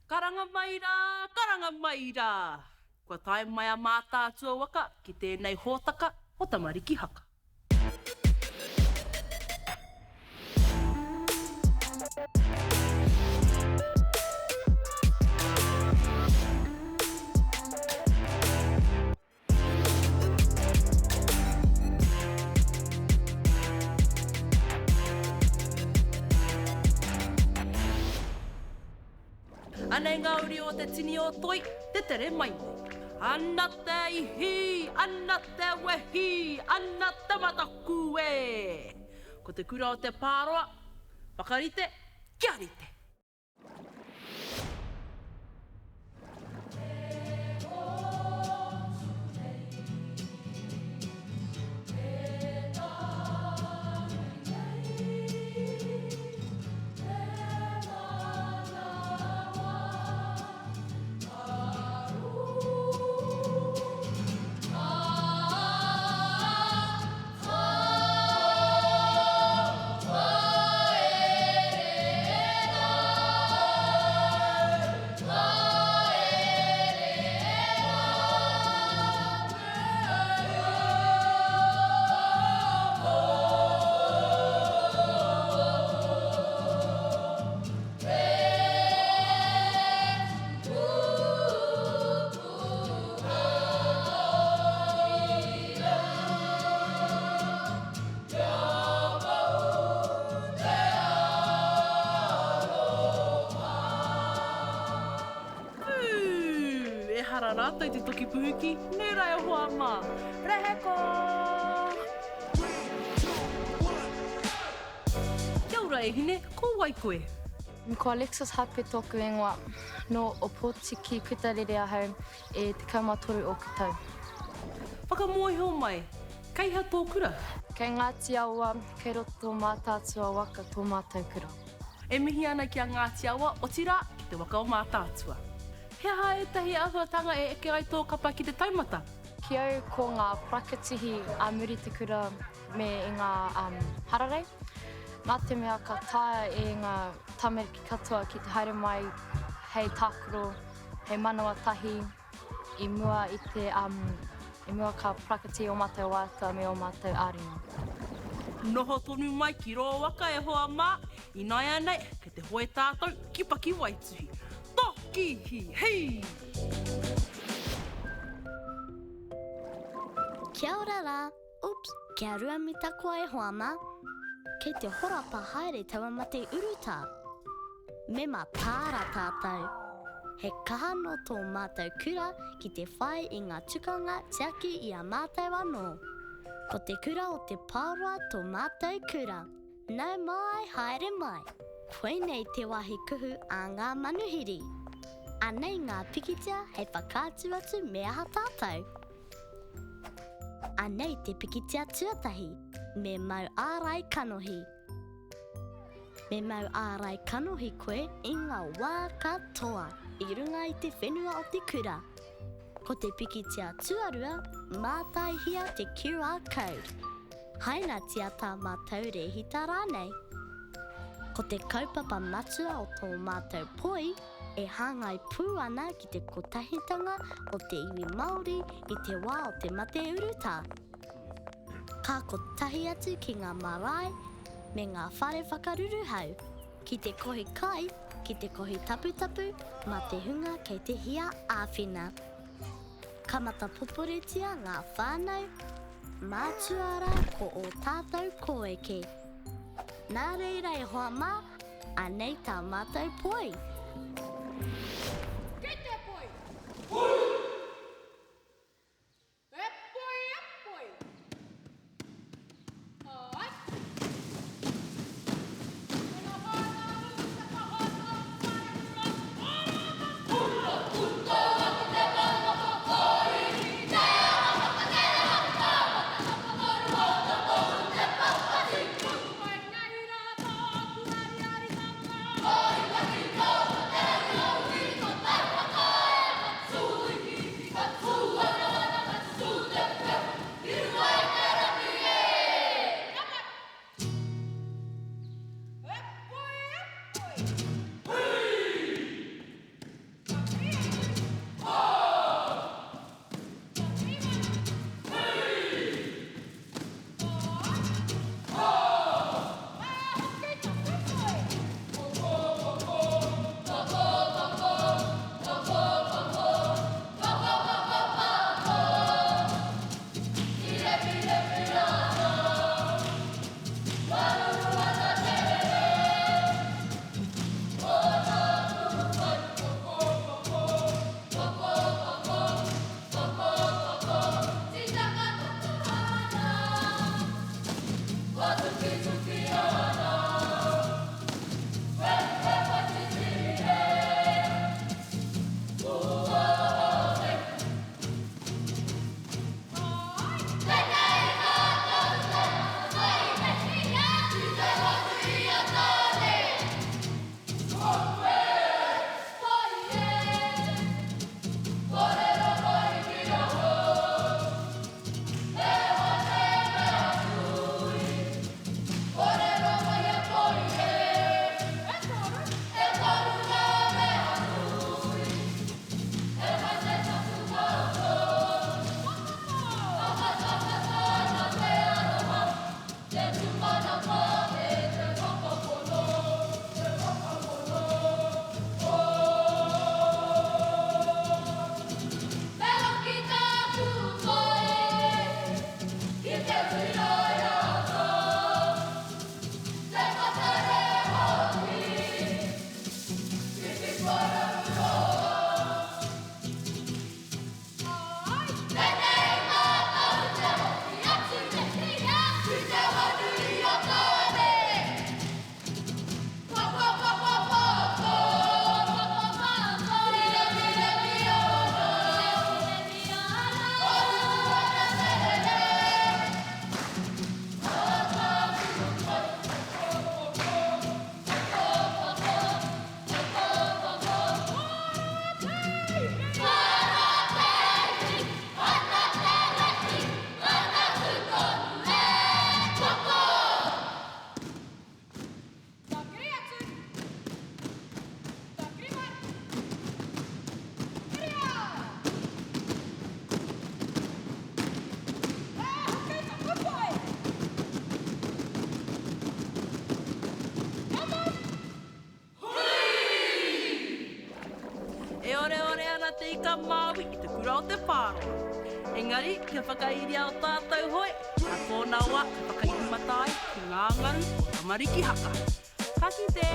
Karanga mai rā, karanga mai rā! Kua tae mai a Mātaatua waka ki tēnei hōtaka o Tamariki Haka. Anei ngā uri o te tini o Toi, te tere mai nei. Ana te ihi, ana te wehi, ana te mataku e! Ko te kura o te Pāroa, whakarite, kia rite! Pū! Ehara rātou te toki puhuki, nē rā e hoa mā. Reheko! Kia ora e hine, ko wai koe? Ko Alexis Hape tōku ingoa. Nō Opotiki Kutarere ahau, e 13 ōku tau. Whakamōhio mai, kei hea tō kura? Kei Ngāti Awa, kei roto Mātaatua waka tō mātou kura. E mihi ana ki a Ngāti Awa, otirā, ki te waka o Mātaatua. He aha ētahi āhuatanga e eke ai tō kapa ki te taumata? Ki au ko ngā parakatihi ā muri te kura me i ngā hararei. Nā te mea ka taea e ngā tamariki katoa ki te haere mai hei tākaro, hei manawa tahi i mua i te, i mua ka parakatihi ō mātou waiata me ō mātou ā-ringa. Noho tonu mai ki rō waka e hoa mā, ināianei kei te hoe tātou ki Pakiwaituhi. Toki hi hi! Kia ora rā! Oops, kia ruamita koa e hoa mā. Kei te horapa haere taua mate urutā. Me mataara tātou. He kaha nō tō mātou kura ki te whai i ngā tukanga tiaki i a mātou anō. Ko te kura o Te Paoroa tō mātou kura. Nau mai, haere mai. Koinei te wāhi kuhu a ngā manuhiri. Anei ngā pikitia hei whakaatu atu me aha tātou. Anei te pikitia tuatahi, me mau ārai kanohi. Me mau ārai kanohi koe i ngā wā katoa i runga i te whenua o te kura. Ko te pikitia tuarua, mātaihia te QR code. Hainatia tā mātou rēhita rānei. Ko te kaupapa matua o tō mātou poi e hāngai pū ana ki te kotahitanga o te iwi Māori i te wā o te mate urutā. Ka kotahi atu ki ngā marae me ngā whare whakaruruhau, ki te kohi kai, ki te kohi taputapu mā te hunga kei te hia āwhina. Ka matapoporetia ngā whānau, mātua rā ko ō tātou kōeke. Nā reira e hoa mā, Anei tā mātou poi. Ki te poi! Poi! E poi, e poi! Ai! E noho ana au i te whakaata o Parekura, ora Puna puta ki te maunga whakairi, te ara whakatere whakatau, whakamarua te papatipu. Koinei rā tōku ariaritanga. Te Ika Māui i te kura o Te Pāroa. Engari, kia whakairia o tātou hoe, a tōna wā ka whakaihumata ai ki ngā ngaru o Tamariki Haka. Ka kite!